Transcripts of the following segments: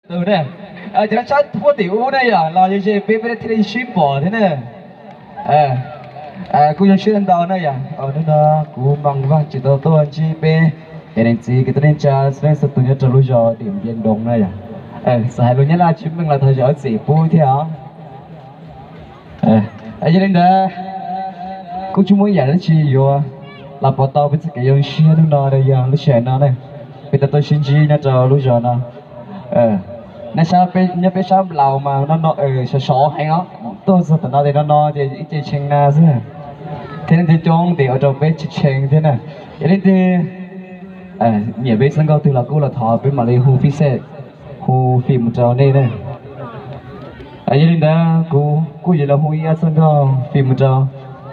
Tus ne, cov no sab puag tim ub ne yom, los yog ze peb peb thiaj li sib pom thiab ne. Kuj zoo siab ntau na yom. Hnub no kuv Mas Vaj tseem tau tuaj ntsib peb cov niam txiv kwv tij neej tsa txhua leej txhua tus nyob rau lub zos Diam Npias Doos na yom. Xav hais lus Nyab Laj tsis meej los thov zam lub txim pub thiab os. Yog li ntawd, kuj tsis muaj ib yam dab tsi yuav los pauv tau peb txoj kev zoo siab hnub no, yog lub sij hawm no ne, peb tau tuaj sib ntsib nyob rau lub zos no. Nej saib peb nyob peb sab laus mas no no sov sov heev os, tuaj txog tom no ces no no ces ib ce tshee na xwb, thiab leej twg coob ces ua rau peb tsis tshee thiab na. Yog leej twg nyiam peb txoj nkauj twg los kuj los thov peb mam li hu fij xej, hu fij mus rau nej na. Yog li ntawd kuv kuj yuav los hu ib ob txoj nkauj fij mus rau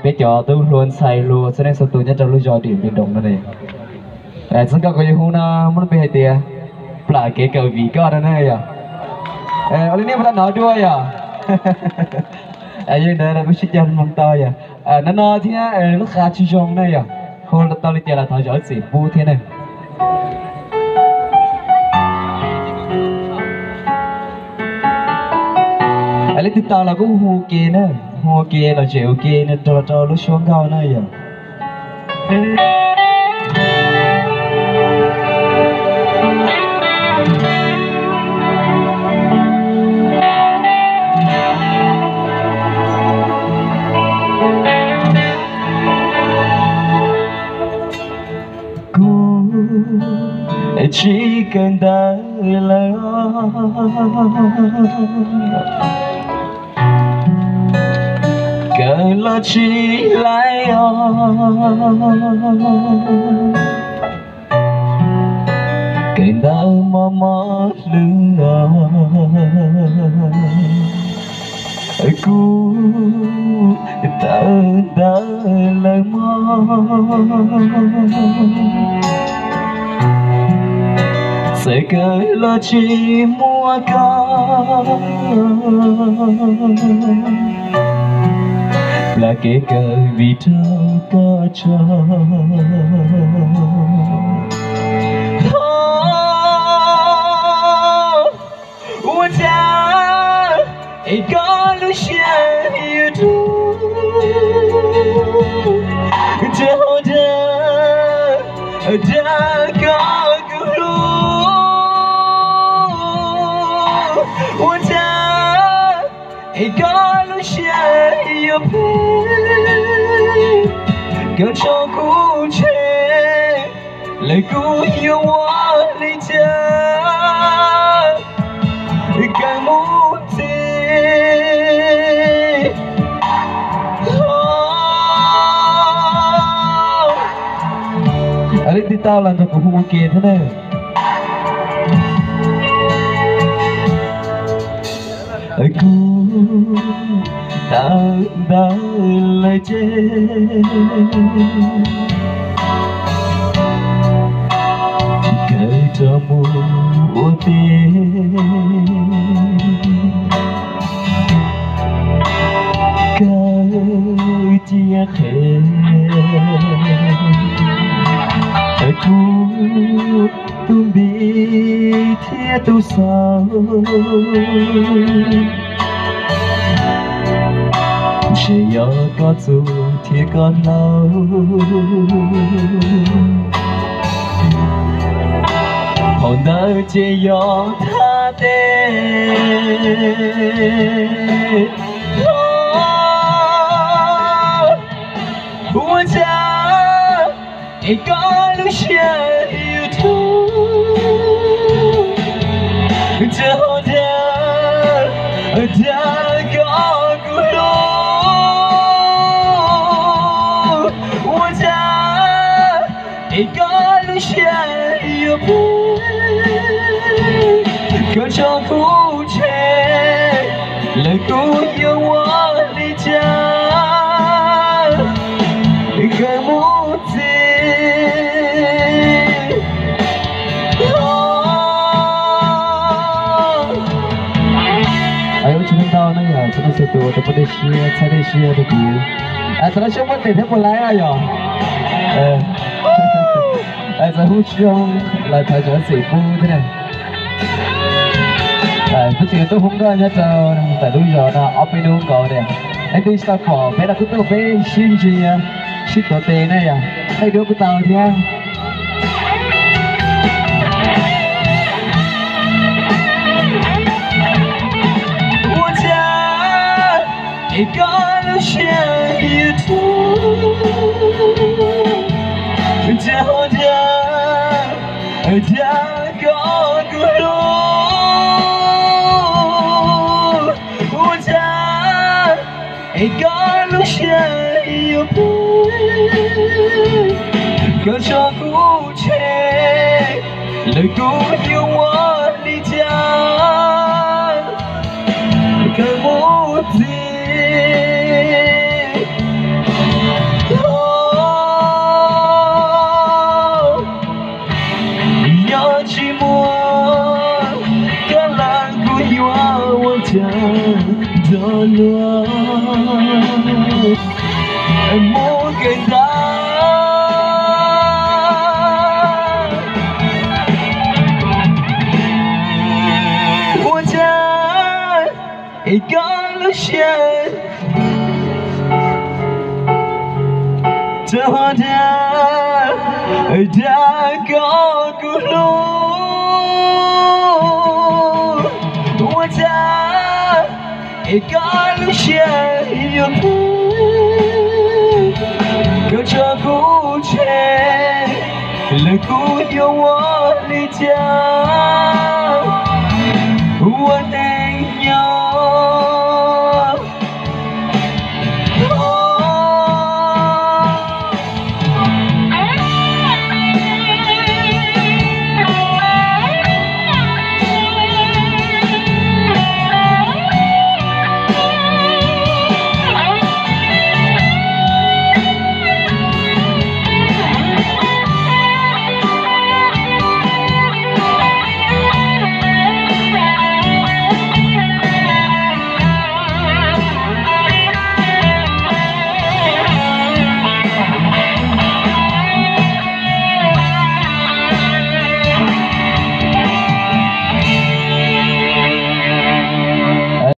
peb cov tub hluas ntxhais hluas txhua leej txhua tus nyob rau lub zos Diam Npias Doos no ne. Txoj nkauj kuv yuav hu no muaj lub npe hais tias Plam kev kawm vim koj no na yom. Ua li nej puas tau hnov dua yom? Yog li ntawd kuv sib cog mloog tau yom. No no thiab lub qa tsis zoo na yom, hu tau li cas los thov zam lub txim pub thiab na. Leej twg tau los kuj hu ua ke na, hu ua ke los zem ua ke no rau los rau lub suab nkauj na yom. Kuv tsis kawm ntawv lawm, kawm los tsis laib os, kawm ntawv mob mob hlwb os. Kuv tawm ntawv lawm mog, txawm kawm los tsis muaj koj, plam kev kawm vim raug koj tso. Ua cas es koj lub siab yuav tuag, ntshe ho dag dag koj kuv hlub. Ua cas es koj lub siab yuav phem, koj tso kuv tseg, lawv kuv yuav ua li cas kawg mus txij. Leej twg tau los nrog kuv hu ua ke thiab na. Kuv tawm ntawv lawm ces kawm rau mus ua teb, kawm cia qhev, kuv tus npis thiab tus xaus, ntshe yog koj txuj thiab koj hlau. Phau ntawv ces yog thaj teb. Ua cas es koj lub siab yuav tuag, ntshe ho dag dag koj kuv hlub. Ua cas es koj lub siab yuav phem, koj tso kuv tseg, lawv kuv yuav ua li cas kawg mus txij. Ua tsaug ntau na yom, txhua leej txhua tus uas tau pub dej siab txhawb dej siab rau kuv. Txhua leej siab muaj tes thiab puas laib yom. Txawm hu tsis zoo los thov zam lub txim pub thiab na. Tus txiv tub Hmoob Nkauj nyob rau ntawm lub zos no ob peb hnub nkaus tias, leej twg tsis tau pom peb los kuj tuaj peb sib ntsia sib tuav tes na yom, nej duab kuj tau thiab. Ua cas es koj lub siab yuav tuag, cas ho dag dag koj kuv hlub. Ua cas es koj lub siab yuav phem, koj tso kuv tseg, lawv kuj yuav ua li cas, koj mus txiv. Nyob tsis muaj koj lawm kuv yuav ua cas nrog luag mus kawm ntawv. Ua cas es koj lub siab tau ho dag dag koj kuv hlub. Ua cas es koj lub siab yuav phem, koj tso kuv tseg, lawv kuj yuav ua li cas.